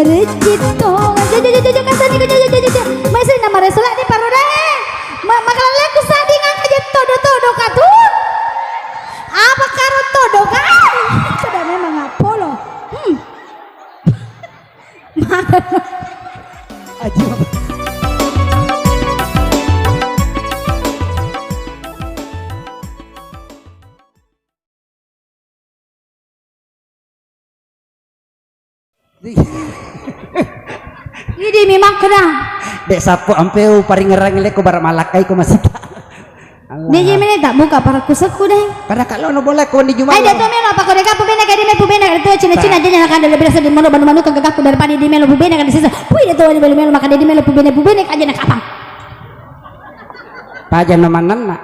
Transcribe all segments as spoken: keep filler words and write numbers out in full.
Recitto. Jaja, jaja, jaja, kasani, jaja, jaja, jaja. Mai sini nama resola di parodae. Ma-, makalaleku sadi ngangka je todo-todo katu. Apa karo todo kan? Kada memang apolo. Hmm. Makan. Aji. Idi mi makkeda. Dek sappo ampeu paringerang leko bara malakkai ko masita. Allah. Neje mene tak buka para kusekku deh. Kada kalo no boleh ko di jumah. Ai dia to melo apa ko deka pubene ka di me pubene ka tu cina-cina aja nak ada lebih rasa di mano banu manu ka gagaku daripada di melo pubene ka di sisa. Pui dia to melo melo maka di melo pubene pubene ka aja nak apa. Paja no manenna.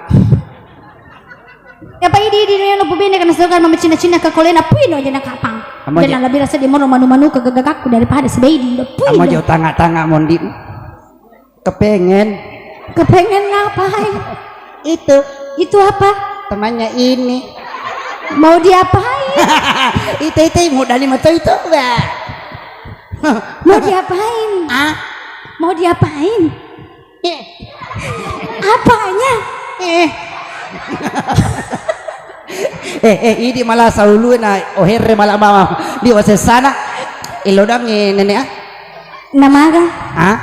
Apa idi idi no pubene kana sokan mama cina-cina ka kolena puino aja nakapang. Amo je. Dan lebih rasa di mano manu-manu ke gagakku daripada sebaidi. Amo puino. Jo tanga-tanga mondi. Kepengen. Kepengen ngapain? Itu. Itu apa? Temannya ini. Mau diapain? Itu itu mudah lima to itu, Mbak. Mau diapain? Ah? Mau diapain? Eh. Apanya? Eh. Eh, eh, idi mala sauluna oherre mala mama di osessana. Ilodongi nenek ah. Namaga? Ah?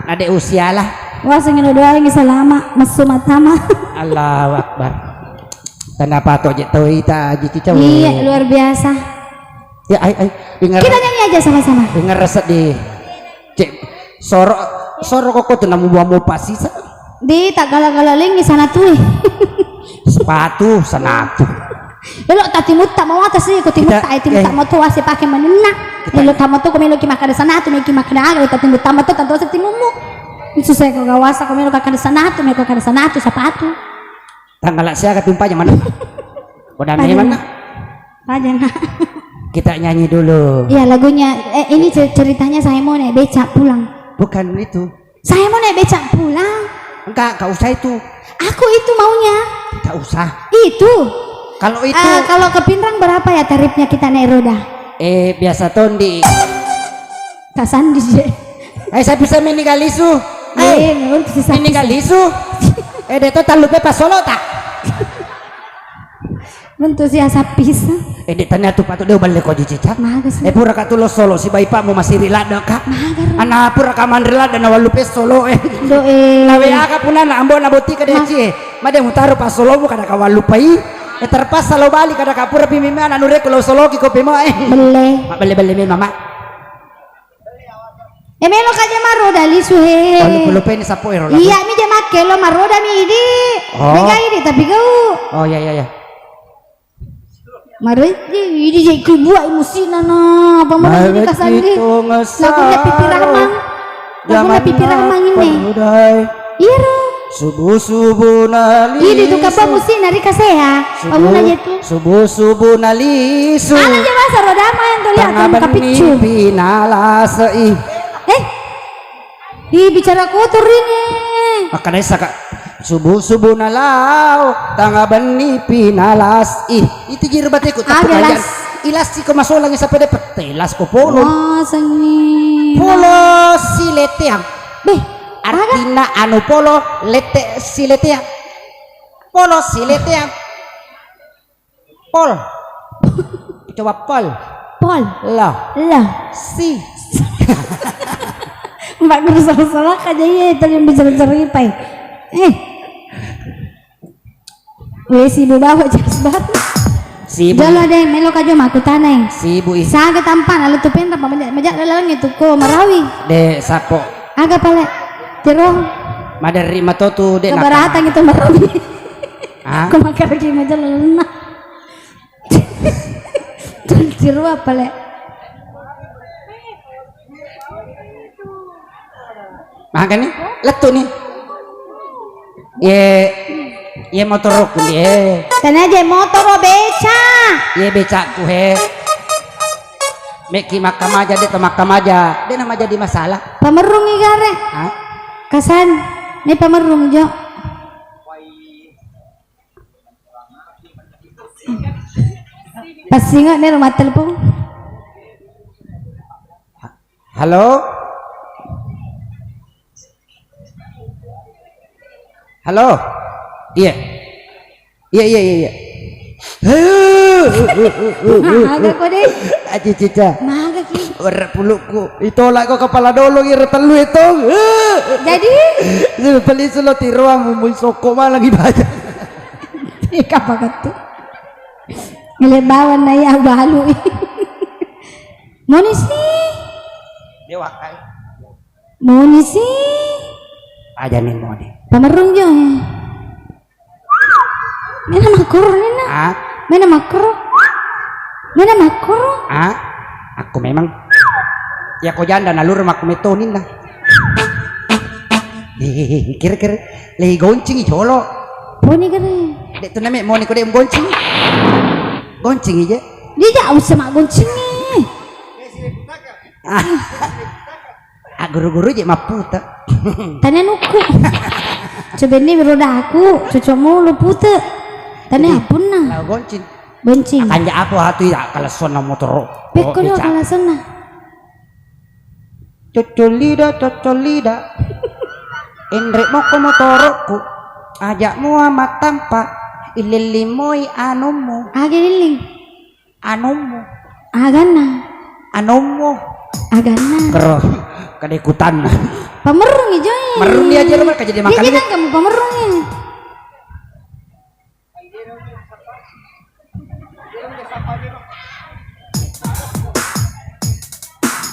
Nade usiala. Waseng lo doangi salama, messu matama. Allahu Akbar. Tanah pato je tau ita aji cicau. Iya, luar biasa. Ya, ai, ai. Dengar. Kita nyanyi aja sama-sama. Dengar sedih. Cek, soro, soro koko tu namu buah mau pasisa. Di tak gala-gala lengi sana tu. Sepatu sana tu. Elo tak timutta mau atas sih, ko timutta, eh, timutta mau tu wasi pakai menuna. Elo tak mau tu ko melo ki makan sana tu, meki makan aga, tak timutta mau tu, tak dosa timumu. Susah ko gawasa, ko melo kakak sana tu, melo kakak sana tu, sepatu. Tanggal siaga tumpanya mana? Udah memang nak. Paja, Nak. Kita nyanyi dulu. Iya, lagunya, eh, ini cer-, ceritanya saya mau naik becak pulang. Bukan itu. Saya mau naik becak pulang. Enggak, enggak usah itu. Aku itu maunya. Tidak usah. Itu. Kalau itu. Eh, kalau ke Pinrang berapa ya tarifnya kita naik roda? Eh, biasa tondi. Kasandi je. Eh, saya bisa mini galisu. Eh, eh, menurut si ini galisu. Eh, deto talupe pasolo tak? Mentu sia sapisa. Eh, di tanya tu patut dia balik kau cica. Maga sih. Eh, pura katu lo solo si baipakmu masih rilada kak. Maga. Anak pura kaman rilada na walu pesolo eh. Do eh. Na W A ka puna na ambo na boti ka deci eh. Made mutaro pasolomu kada ka walu pai. Eh, terpaksa lo balik kada ka pura pimimana nure lo soloki ko pema eh. Belle. Mak belle belle me mama. Eh, melo ka je maroda lisu he. Oh, lupa-lupa ini sapo ero lagu. Iya, mi je makke lo maroda mi idi. Oh. Mega idi tapi kau. Oh, iya, iya, iya. Mareji idi je ku buat musina na. Apa mana ini kasandi? Lagunya Pipi Rahman. Lagunya Pipi Rahman ini. Iro. Subuh-subuh nalisu. Idi tu kapa musi nari kasea. Pamuna je tu. Subuh-subuh nalisu. Ana je bahasa roda main tu lihat tengah benni kapiccu. Pinalasei. Eh? Ih, bicara kotor ini. Makanya saka subuh-subuh nalau tengah benni pinalas. Ih, itu jiru bateku. Ilas. Ilas siko masolangi sapede pete. Ilas ko polo. Wah, sengi. Polo sileteang. Beh, artinya anu polo lete sileteang. Polo sileteang. Pol. Coba pol. Pol. Lo. Lo. Si. Mbak guru salah-salah aja iya itu yang bicara cerita. Eh. Weh, sibuk bawa jas baru. Sibuk. Jolo deh, melo kajo maku tanai. Sibuk ih. Saga tampan, lalu tu penra pa majak, majak dalam itu ko marawi. De sapo. Aga pale. Tiro. Maderri mato tu de. Keberatan itu marawi. Ah? Ko makargi majak lelena. Tiro apa le? Makanya lettu nih. Ye, ye motorku ye. Tanaje motoro beca. Ye becakku he. Meki makkamaja de to makkamaja. De nama jadi masalah. Pamerrung igare. Hah? Kasan, ini pamerrung jo. Passinga nero mattelepon. Halo? Halo? Iya. Iya, iya, iya, iya. Maga ko deh. Aji Cica. Maga ki. Werre pulukku. Itolak ko kepala dolong iro tellu itu. Jadi? Peli sulo tiroang mumui sokko malang ibaca. Ika paketu. Ngele bawang na iya balu. Moni si. Dewa kai. Moni si. Aja nih moni. Pamerrung jo. Mena makkoro nina. Ah? Mena makkoro. Mena makkoro. Ah? Aku memang. Ya ko janda nalur makku metto nina. Hehehe, kira-kira lei goncingi jolo. Poni kere. Dek tu name moni ko dek goncingi. Goncingi je. Dia jauh sama goncingi. Ah. Ah, guru-guru je mapputa. Tanya nukku. Coba ini rodaku, cocok mulu puta. Tanya apunna. Lao goncing. Goncing. Kanja apa hatu ya kalau sona motor. Pekko lo kalau sona. Cocok lidah, cocok lidah. Enrek moko motorokku. Ajak mua matampa. Ilillimoi anummu. Age lilling. Anummu. Aganna. Anummu. Aganna. Kero. Kadekutan. Pamerrung ijo e. Merrung dia aja rumah kejadian makan. Dia kamu pamerrung e.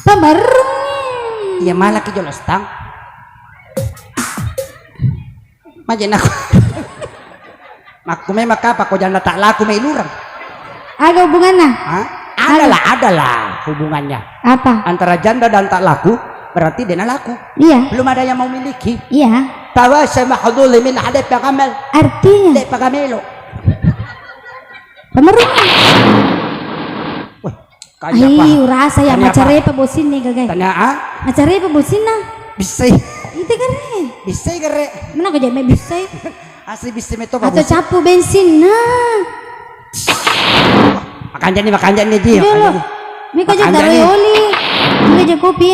Pamerrung. Iya malah ki jolo stang. Majenna. Makku memang kapa ko janda tak laku mai lurang. Aga hubunganna? Hah? Adalah, adalah hubungannya. Apa? Antara janda dan tak laku, berarti dia laku. Iya. Belum ada yang mau miliki. Iya. Tawa sama hudul min ada pengamal. Artinya? Dek pengamelo. Pemerung. Wah, Kanya apa? Ai, urasa ya. Tanya apa? Macarepa bosinna gagai. Tanya, ah? Macarepa bosinna. Bissai. Ite kere. Bissai kere. Mana ko jame bissai? Asli bissai meto. Atau bosin. Capu bensinna. Makanjani, makanjani ji. Iya lo. Makanjani. Miko aja garoi oli. Miko aja kopi.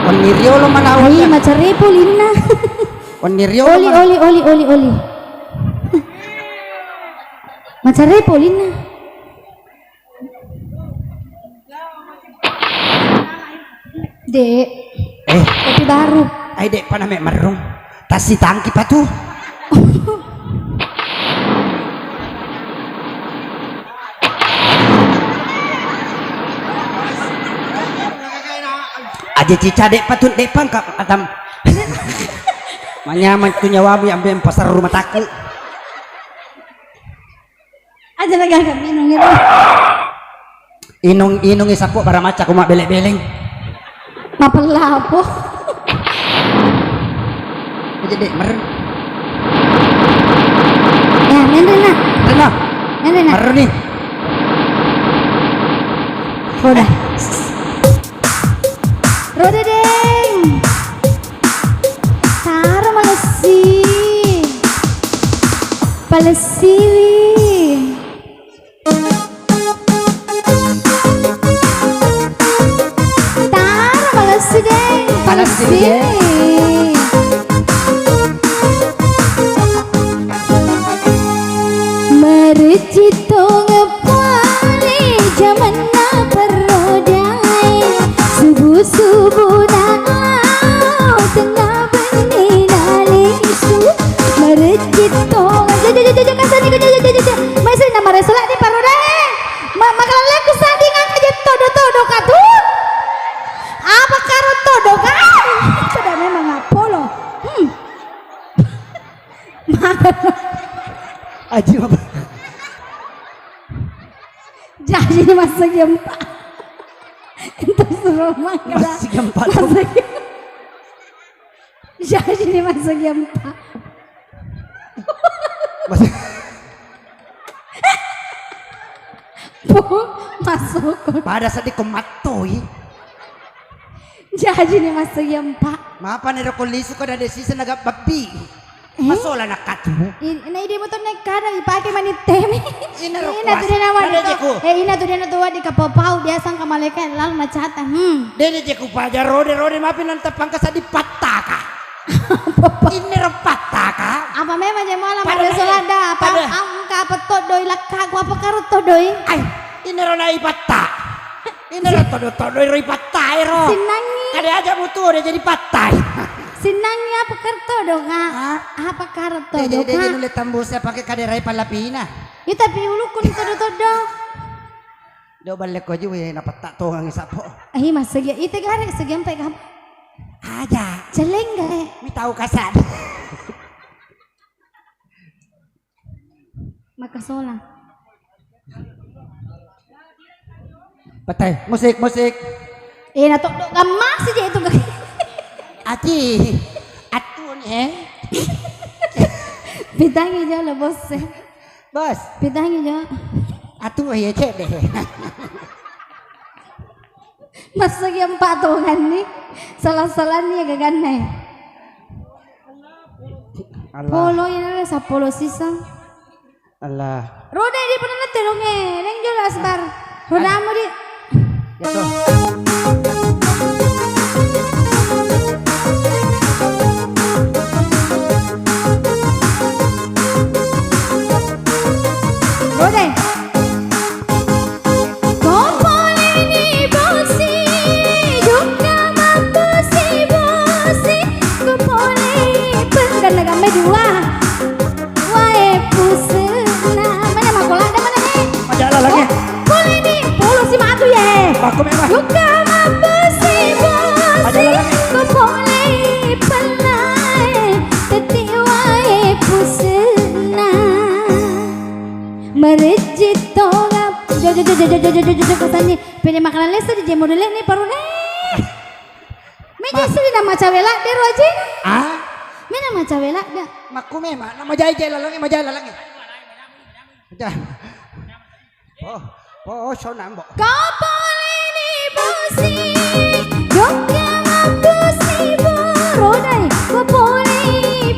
Wenni riolo manawa. Ai, macarepa olinna. Wenni riolo oli, oli, oli, oli, oli. Macarepa olinna. Dek. Eh. Kopi baru. Ai, dek, pana me merrung. Tasitangki patu. Aja cica dek patut dek pangka atam. Manyaman tu nyawamu yang bem pasar rumah takut. Aja lagi agak minum gitu. Inung-inungi sappo bara macca ko mabbeleng-beleng. Mapella apa? Aja dek mereng. Ya, menre nak. Rena. Menre nak. Mereng nih. Roda. Roda deng. Taro malessi. Palessiwi. Taro malessi deng, palessi deng. Marecci tongeng pale jamenna perrodae, subu-subu na lao tenna benni nalisu. Marecci tongeng, ja, ja, ja, ja, ja, kasani, ja, ja, ja, ja, ja. Mai seri na mareso ladde parrodae. Ma-, makalaleku sadding angka je todo-todo katu. Apa karo todo kan? Sudah memang apolo. Hmm. Aji apa? Jaji masuk gempa. Itu suruh mangga. Masuk gempa tuh. Masuk gempa. Jaji ni masuk gempa. Masuk. Puh, masuk. Pada sedih ko mattoi. Jaji ni masuk gempa. Mapa ni roko lisu ko dade sisa naga babbi. Eh? Masola nakatu. In-, na idi motor naik kada ipake mani temi. Ina tu dia nawa di ko. Eh, ina tu dia na tu di kapau-pau biasa engka malaika lalu macata. Hmm. Dede je ku paja rode, rode mapi nang tepang ka sadi pattaka. Ini ro pattaka. Apa memang je mala pada mabe solada apa pada am ka apa to doi lakka ku apa karo to doi. Ai, ini ro nai patta. Ini ro todo todo ro patta ero. Sinangi. Kada aja mutu dia jadi patta. Sinangi apa karo to do ka? Hah? Apa karo to do ka? Dede nulle tambusnya pakai kaderai palapina. Iya tapi ulukku ni todo-todo. Do balle ko ju we napetta tongang sappo. Ahi massegi ite gare segi ampe gam. Aja. Celeng gare. Mi tau kasar. Makasola. Petai, musik, musik. Eh, na toddo gamma sih itu. Aji, atu ni eh. Pitangi jalo bos. Bos. Pitangi jo. Atu ya cek deh. Massagi empat tongan ni. Salah-salah ni gaganna. Allah. Polo ini ada sapolo sisa. Allah. Roda di pernah telunge, neng jolo asbar. Rodamu di. Ya tuh. Roda. Ko pole ni bosi, jokka mabbosi-bosi, ko pole pengganna gamme dua. Wae pusenna. Mana makola ada mana he? Aja lalang ya. Pole ni polo si matu ye. Aku memang. Jokka mabbosi-bosi, aja lalang ya. Ko pole pennae, teti wae pusenna. Merejit tongap. Jo, jo, jo, jo, jo, jo, jo, jo, jo, pesanni. Pede makanan lesa di jemo dulu ni paru ne. Meja sini nama cawe ladde roji. Ah? Me nama cawe ladde. Makku memang nama jai jai lalangi, majai lalangi. Aja. Oh, oh, sonambo. Ko pole ni bosi, jokka mabbosi-bosi, ko pole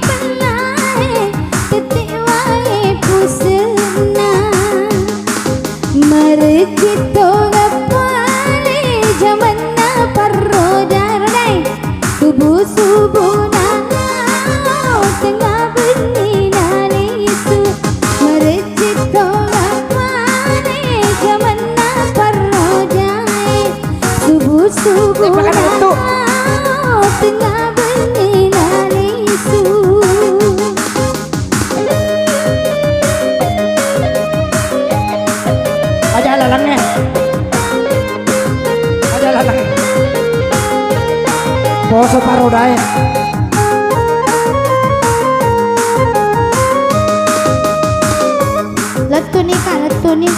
pennae, tette wae pusenna. Marejjitto gappale jamanna parroda, rodai. Subu-subu nanao tengnga benni nalisu. Marejjitto gappale jamanna parrojae. Subu-subu nanao tengnga benni nalisu. Aja lalangnge. Aja lalangnge. Poso parodae. Lettuni, Kak, lettuni.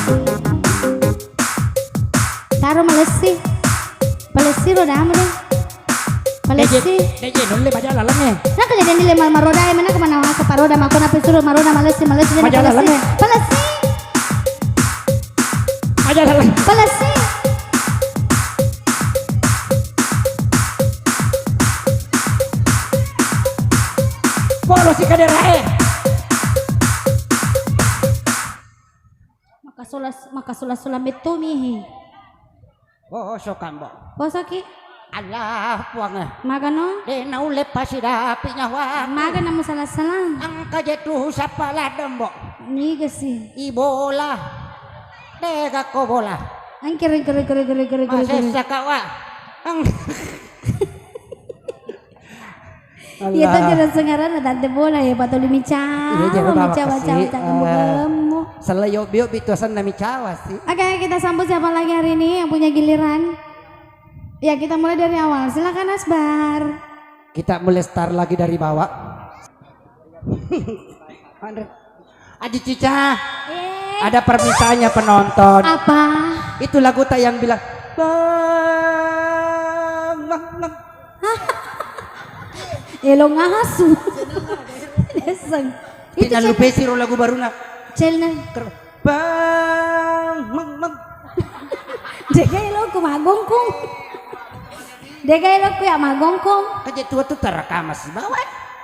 Taro malessi. Palessi rodamu deh. Palessi. Deje, deje, nulle baja lalengnge. Naka jadi nile mal maroda e, mana kemana maka paroda mako nape suruh maroda malessi, malessi, jadi maja palessi. Lalengnge. Palessi. Maja laleng. Palessi. Polo si kaderae. Maka sola, maka sola-sola mettomi he. Oh, oh, sokambo. Posoki? Allah, Puang. Magano? De naulle pasidapi nyawa. Magana musala-sala. Engka je tu sapa ladembo. Niga si. Ibola. Dega ko bola. Angkir, angkir, angkir, angkir, angkir, angkir. Masessa kawa. Ang- Iya, Allah. Tadi rasa ngarana tante bola ya, patuli micawa, iya, jangan bawa micawa, kasih, cawa, cawa, eh, gemuk-gemuk. Selain yobi-yobi itu asanna micawa sih. Oke, kita sambut siapa lagi hari ini yang punya giliran? Ya, kita mulai dari awal. Silakan Asbar. Kita mulai start lagi dari bawah. Andre. Aji Cica, eh, ada permintaannya penonton. Apa? Itu lagu tak yang bilang, "Bang, bang, bang." Hah? Elo ngasu. Deseng. Itu Tina Cel- Lupesi ro lagu baruna. Celna. Ker-, "Bang, bang, bang." Jaga elo ku magongkong. Dega elokku ya magongkong. Kaje tua tu tarakama si bawa.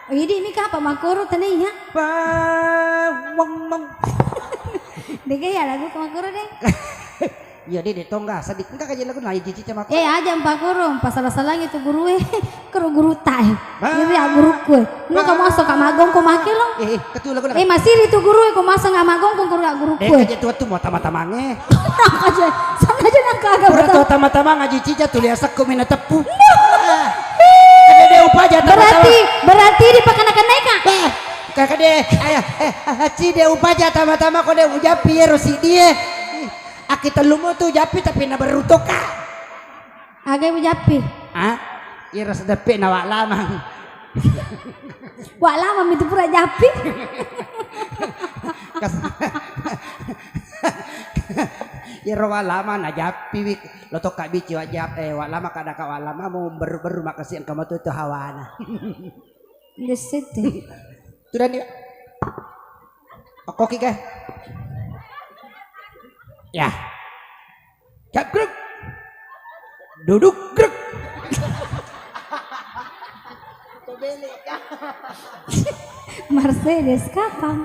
Oh, idi mi kapa makoro tane ya? Bang, bang, bang. Dege ya lagu ko makkoro de. Iya de, de tongga sedih. Engka kaji lagu na Aji Cica makkoro. Eh, aja mpakkoro, mpasala-salangi tu gurue. Koro guru tae. Jadi ya guruku. Engka maso ka magongko make lo. Eh, eh, ketu lagu na. Eh, masiri tu gurue ko maso nga magongko koro ya guruku. De kaji tu wettu mo tama-tamange. Aja, sana aja nang kaga. Pura tu tama-tamang Aji Cica tuli asekku mina teppu. Ada de upaja tama-tamang. Berarti, berarti di pakana-kanai ka. Kakak de, ayo, eh, eh, Ci de upaja tama-tama ko de ujappi ero siddi e. Aki tellumu tu jappi tapi na berru toka. Aga ujappi? Ah, ero sedeppe na Wak Lamang. Wak Lamang itu pura jappi. Kas-, ero Wak Lamang na jappi wi. Lo toka bici Wak Jap-, eh, Wak Lamang kada ka Wak Lamang mau berru-berru makasih engka matu itu hawana. Desete. Tudani. Okkoki ke. Ya. Cap gruk. Duduk gruk. Mercedes kapang.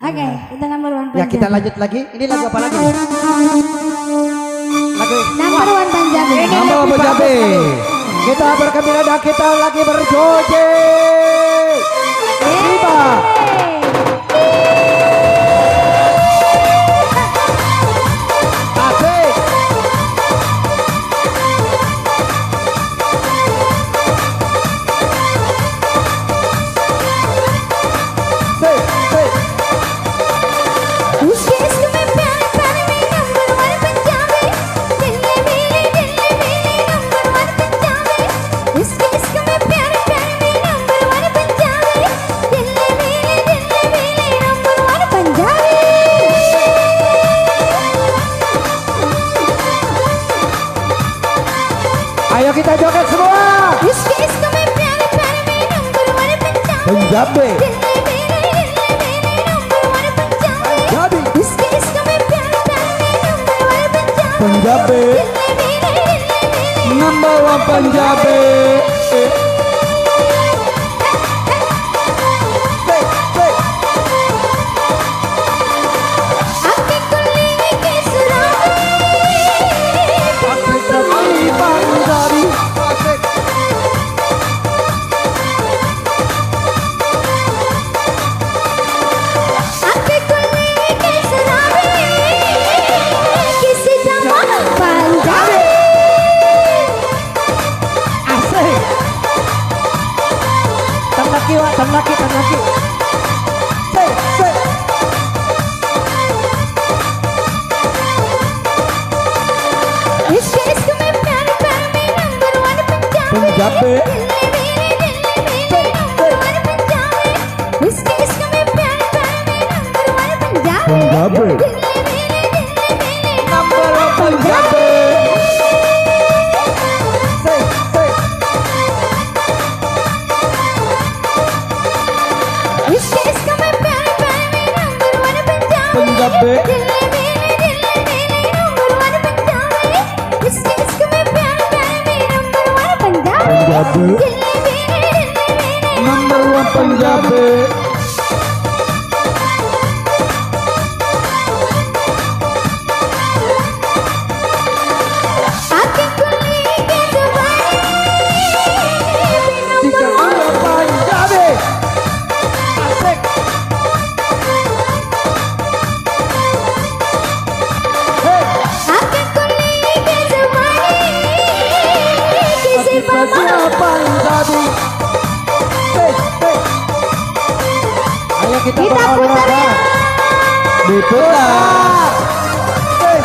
Oke, kita number one. Ya, kita lanjut lagi. Ini lagu apa lagi nih? Lagu number one Panjabi. Number one Panjabi. Kita bergembira dan kita lagi berjoget. Tiba. Asik. Ayo kita joget semua. Panjabi. Panjabi. Panjabi. Number one Panjabi. Asik. Tennaki, Wak, tennaki, tennaki. Sik, sik. Panjabi. Sik, sik. Panjabi. Number one Panjabi. Sik, sik. Panjabi. Panjabi. Number one Panjabi. Number one Panjabi. Asik. Hei. Panjabi. Hei, hei. Ayo kita berolahraga. Diputar. Hei.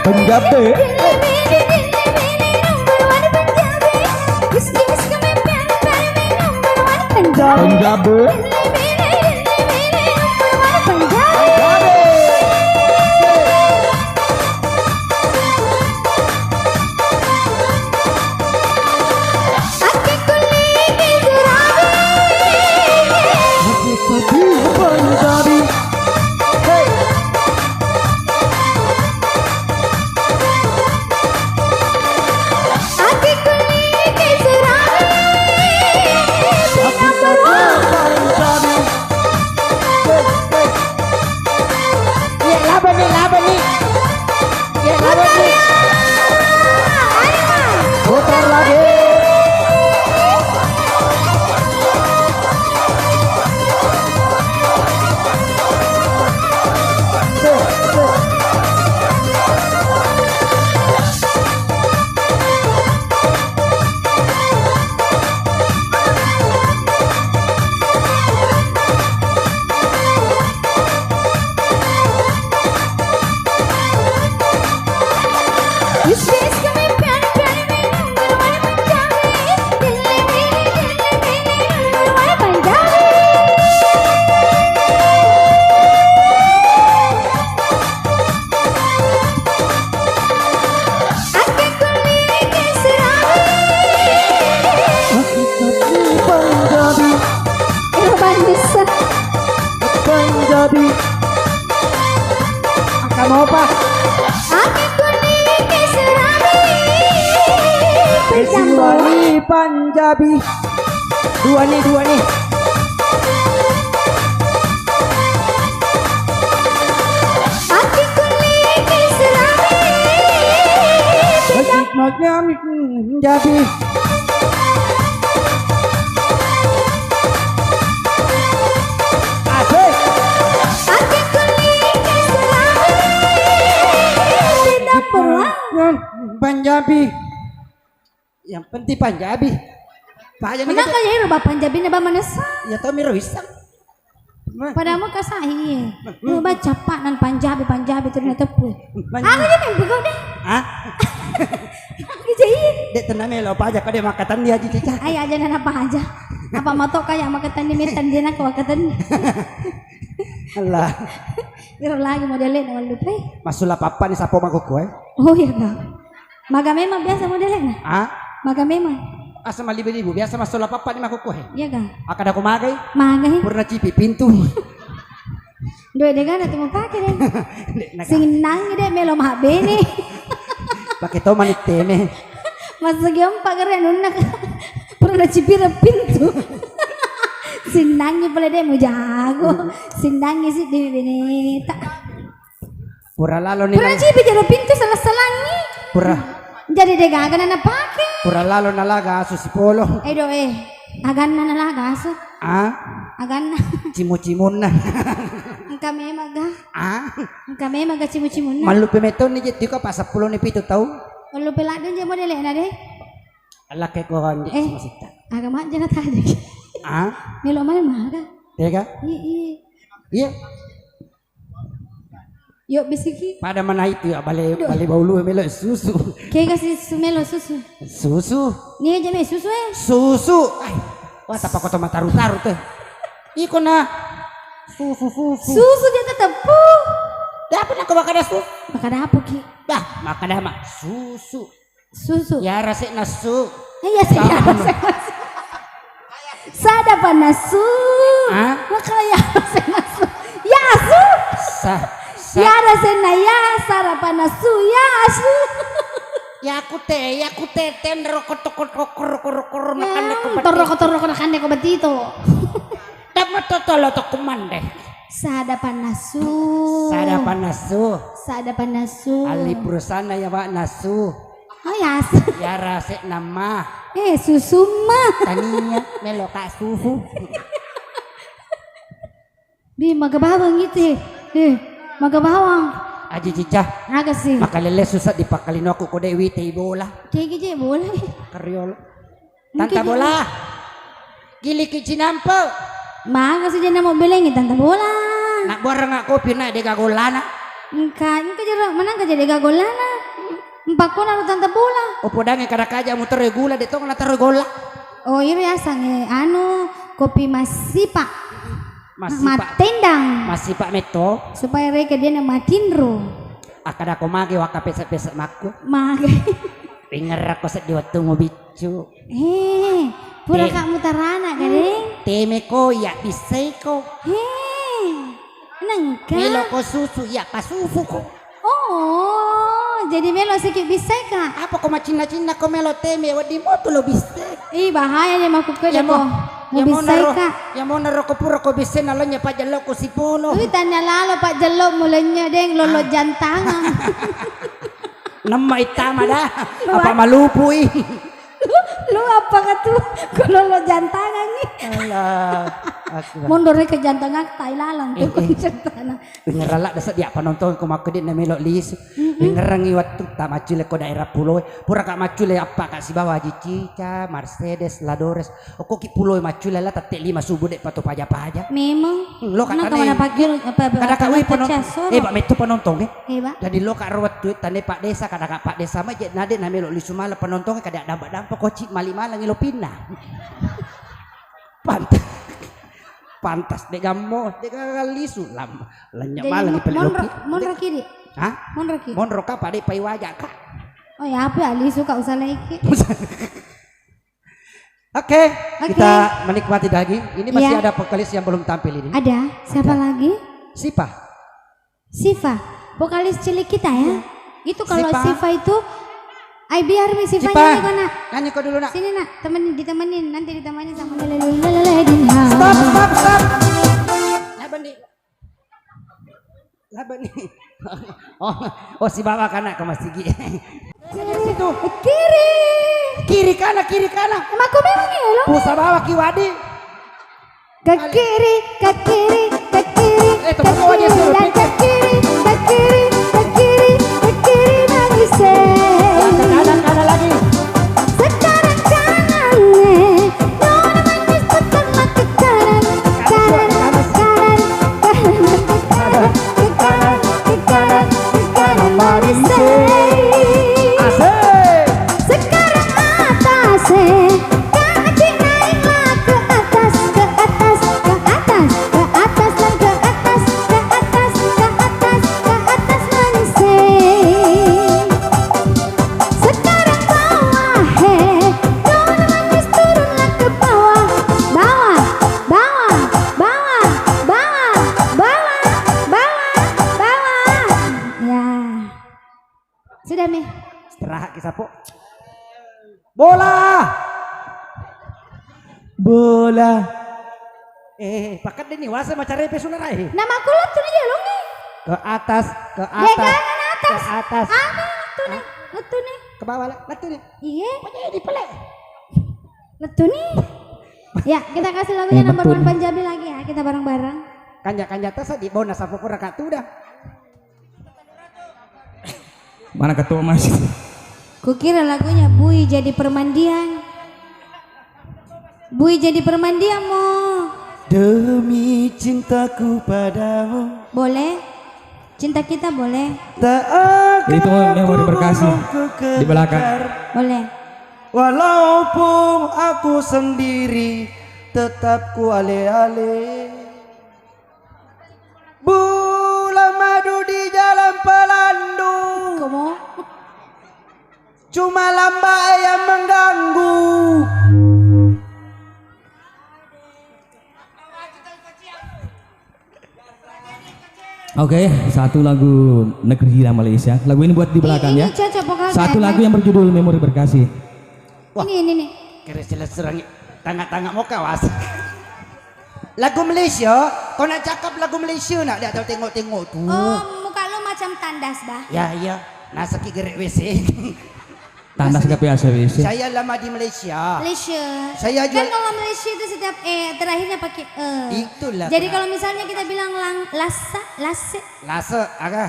Panjabi. Panjabi. Panjabi. Hey. Iya, laba ni, laba ni. Iya, laba ni. Putar lagi. Panjabi. Panjabi. Engka mopa. Panjabi. Dua ni, dua ni. Panjabi. Asik. Panjabi. Yang penting Panjabi. Paja ni. Kenapa ya, Roba Panjabi na ba manessa? Ya, tau miro isang. Padahal mau kasah, iya. Lu baca apa nan Panjabi, Panjabi terus na teppu. Panjabi. Apa dia main pegau deh? Hah? Apa dia? Dek, tenang ya, lo paja kau dia makan tandi aja, Cica. Ayo aja, nana apa aja. Apa moto kayak makan tandi, metan dia nak makan tandi. Allah. Iro lagi modele na lupa. Masula papa ni sapo makuku, eh. Oh iya, Kak. Maga memang biasa modelna? Ah? Maga memang. Asa malibu-libu, biasa massola pappa ni makkukku he. Iya ga? Akkadako magai? Magai. Purna cipi pintu. Doi degana tu mupake deh. Dek, naga. Sinnangi deh melo mabbene. Pake to mani teme. Masagi ompa gare nunna. Purna cipira pintu. Sinnangi pale deh mujago. Sinnangi si demi beneta. Pura lalo ni. Pura nal- cipi jero pintu salah-salangi. Pura. Jadi degaga nana pake. Pura lalo nalaga asu sipolo. Edo eh. Aganna nalaga asu. Ah? Aganna. Cimu-cimunna. Engka memang ga. Ah? Engka memang ga cimu-cimunna. Mallupe metoni je tiko pa seppulo ni pitu tau. Mallupe ladde je modele na deh. Lakke ko andi eh, semua sita. Aga majjana tadi. Ah? Melo mana maga? Tega? Iya, iya. Iya. Yo bisiki. Pada mana itu ya, bale, bale baulu melo susu. Kega si sumelo susu. Susu. Ni aja me susu eh. Susu. Ai. Wah, tapa koto mataru-taru teh. Iko na. Susu, susu. Susu dia tetep. Dah pernah ke makan susu? Makan apa ki? Dah, makan dah mak. Susu. Susu. Ya, rasa nasu. Iya, saya rasa nasu. Sada panasu. Hah? Maka ya rasa nasu. Ya su. Sa, sa. Ya rasa na ya, sada panasu, ya su. Ya aku teh, ya aku teh, ten rokok tokok rokok rokok rokok makan deh kau. Toroko toroko makan deh kau betito. Dapat totolo toko mandeh. Sada panasu. Sada panasu. Sada panasu. Ali perusahaan ya, Pak, nasu. Oh, ya. Yara sek nama. Eh, susu mah. Tania, melo kak susu. Bi, maga bawang itu. Eh, maga bawang. Aji Cica. Aga sih. Makalele susah dipakalino aku kode wite bola. Kege je bola. Kariolo. Tanta Bola. Giliki cinampe. Maga sih jenna mau belengi Tanta Bola. Nak buarang kopi nak dega golana. Engka, engka jero, menang ka jadi dega golana. Empakona ro Tanta Bola. Opo dange kada kaja muter gula de tong na taro gola. Oh, iro yasang eh, anu, kopi masipa. Masipa. Matendang. Masipa metto. Supaya reke dia na matinro. Akkadako mage waka pesa-pesa makku. Mage. Pingerrako seddi wettu mubi. Cu. Eh, pura Te- kak mutarana, Gadeng. Temeko, iya bissaiko. Eh. Engka. Melo ko susu, iya pasusu ko. Oh, jadi melo siki bissai ka? Apa ko macinna-cinna ko melo teme, wedding motu lo bissai. Ih, bahaya je makkukkede ko. Iya mo, iya mo naro, ka. Iya mo naro ko pura ko bissai na lenya pajjello ko sipono. Ui, tanya lalo pajjello mu lenya deng lolo jantangan. Nemma ittama dah. Apa malupui? Lu, lu apa katu? Kalau lo jantangan nih. Allah Akbar. Mundur ke jantangan, tai lalang tuh. Cenana. Dengeralla desa dia penonton ko makkedde na melo lisu. Dengerangi wattu ta maccule ko daerah pulo. Pura ka maccule apa ka sibawa Haji Cica, Mercedes, Ladores. Okko ki pulo maccule la tette lima subuh de pato paja-paja. Memang. Lo ka tane. Kada ka wi penonton. Eh, ba metto penonton eh. Jadi lo ka ro wettu tane Pak Desa, kada ka Pak Desa ma je nade na melo lisu mala penonton kada dampa-dampa koci mali malang lo pinna. Pantas. Pantas de gammo, de lisu lam. Lenya malang di pellopi. Monro kiri. Hah? Monro kiri. Monro ka pade pai waja ka. Oh ya apa ya lisu ka usah lagi. Oke, kita menikmati daging. Ini masih ada vokalis yang belum tampil ini. Ada. Siapa lagi? Sipa. Sifa, vokalis cilik kita ya. Itu kalau Sifa itu, ai biar mi Sifa nyanyi ko, Nak. Nyanyi ko dulu, Nak. Sini, Nak, temenin, ditemenin, nanti ditemenin sama. Stop, stop, stop. Nah, Bandi. Lah, Bandi. Oh, oh, si bawa kana ke masigi. Situ. Kiri. Kiri kana, kiri kana. Emang aku memang ya, lo? Pusa bawa kiwadi. Ke kiri, ke kiri, ke kiri, eh, ke kiri, dan ke kiri, ke kiri, ke kiri, ke kiri, manis, eh. Ya, ke kanan, kanan lagi. Sekarang kanan, eh. Nona manis, sekarang ke kanan, kanan, kanan, kanan, ke kanan, ke kanan, ke kanan, manis, eh. Asik. Sekarang atas, eh. Kaki naiklah ke atas, ke atas, ke atas, ke atas, dan ke atas, ke atas, ke atas, ke atas, manis, eh. Sekarang bawah, eh. Nona manis, turunlah ke bawah. Bawah, bawah, bawah, bawah, bawah, bawah, bawah. Ya. Sudah, Mi. Istirahat ki sapo. Bola. Bola. Eh, eh, eh, pakkedde ni wase macarepe sunarae. Nama kulo tu ni jalungi. Ke atas, ke atas. Jangan atas. Ke atas. Anu, lettu ni, lettu ni. Ke bawah lah, lettu ni. Iya. Apa jadi pele? Lettu ni. Ya, kita kasih lagunya number one Punjabi lagi ya, kita bareng-bareng. Kanja-kanja tasa di bona sapo kura kak tuda. Mana Ketua Mas? Kukira lagunya Bui Jadi Permandian. Bui Jadi Permandian mo. Demi cintaku padamu. Boleh? Cinta kita boleh? Tak akan. Itu memori berkasih di belakang. Boleh. Walaupun aku sendiri tetap ku ale-ale. Bulan madu di jalan Pelandu. Komo? Cuma lambak yang mengganggu. Oke, satu lagu Negeri Jiran Malaysia. Lagu ini buat di belakang ya. Ini cocok buat kalian. Satu lagu yang berjudul Memori Berkasih. Wah. Ini, ini, nih. Kere sila serangi tanga-tanga mau kawas. Lagu Malaysia, kau nak cakap lagu Malaysia nak, dia tahu tengok-tengok tu. Oh, muka lu macam tandas, bah. Ya, iya. Nasaki gerek W C. Tandas gak biasa W C. Saya lama di Malaysia. Malaysia. Saya jual. Kan kalau Malaysia itu setiap eh terakhirnya pakai eh. Itulah. Jadi kalau misalnya kita bilang lang lasa, lase. Lasa, aga.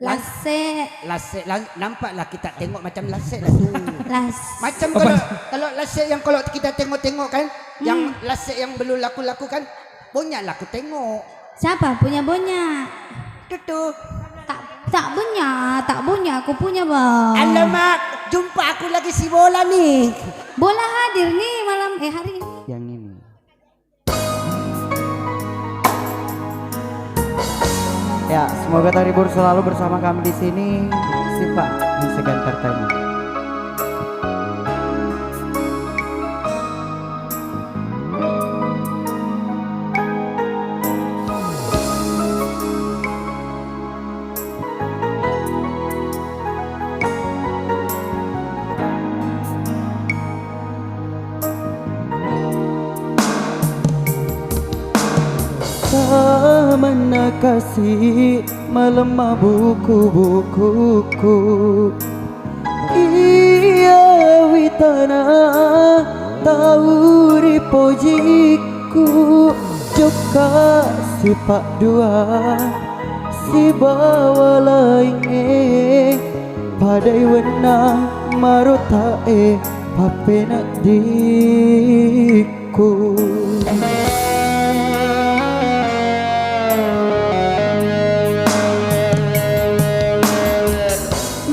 Lase. Lase, la-, nampaklah kita tengok macam lase lah tu. Las. Macam kalau, kalau lase yang kalau kita tengok-tengok kan, yang lase yang belum laku-laku kan, banyak laku tengok. Siapa punya banyak? Tutu. Tak, tak punya, tak punya, aku punya, Bang. Alamak, jumpa aku lagi si Bola nih. Bola hadir nih malam, eh, hari ini. Yang ini. Ya, semoga terhibur selalu bersama kami di sini. Sipa Musik Entertainment. Tamanna kasi malemma buku-bukuku. Iya witana tau ripojiku, jokka sipaddua sibawa laingnge, padai wennang marotae pappeneddikku.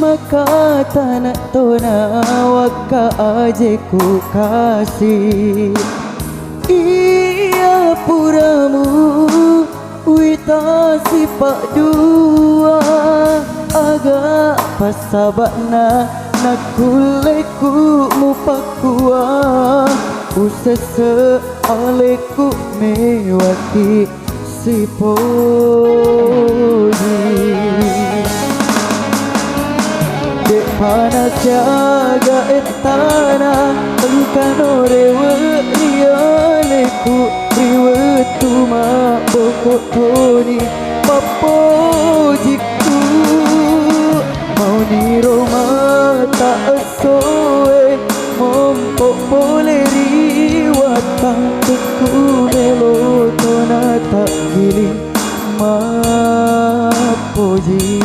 Maka tana tona wakka ajeku kasi. Iya puramu wita sipaddua, aga passaba'na nakkulleku mupakkua, usesse alekku mewaki sipoji. De'pa nasiaga ettana engkano rewe ri aleku, ri wettu mabboko toni pappojikku. Mauniro mata essoe mompo pole ri wattang, tekku melo tona taggiling mappoji.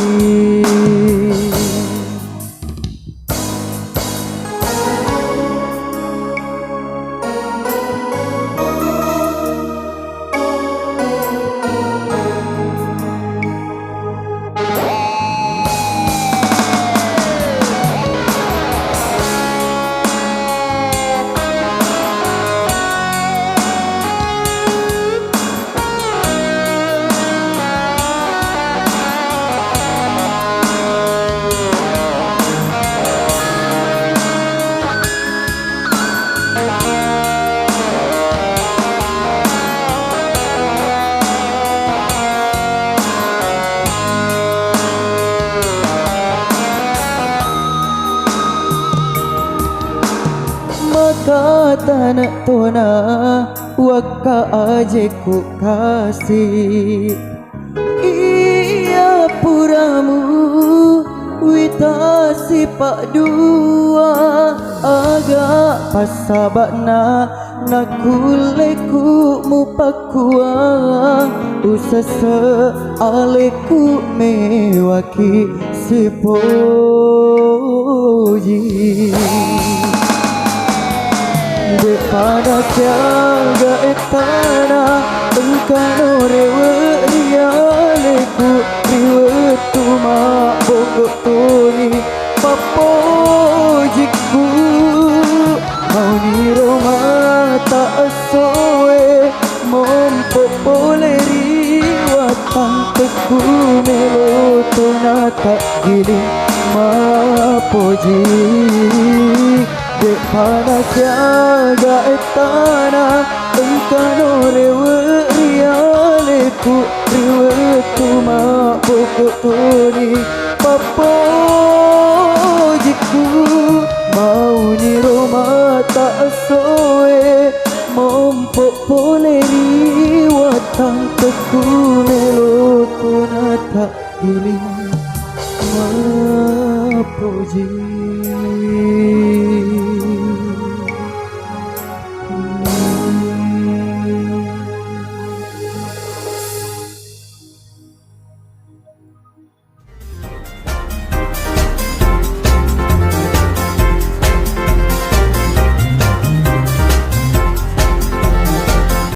Maka tana tona wakka ajeku kasi. Iya puramu wita sipaddua, aga passaba'na nakkulleku mupakkua, usesse alekku mewaki sipoji. De'pa nasiaga ettana engkano rewe ri aleku, ri wettu mabboko toni pappojikku. Mauniro mata essoe mompo pole ri wattang, tekku melo tona taggiling mappoji. De'pa nasiaga ettana engkano rewe ri aleku, ri wettu mabboko toni pappojikku. Mauniro mata essoe mompo pole ri wattang, tekku melo tona taggiling mappoji.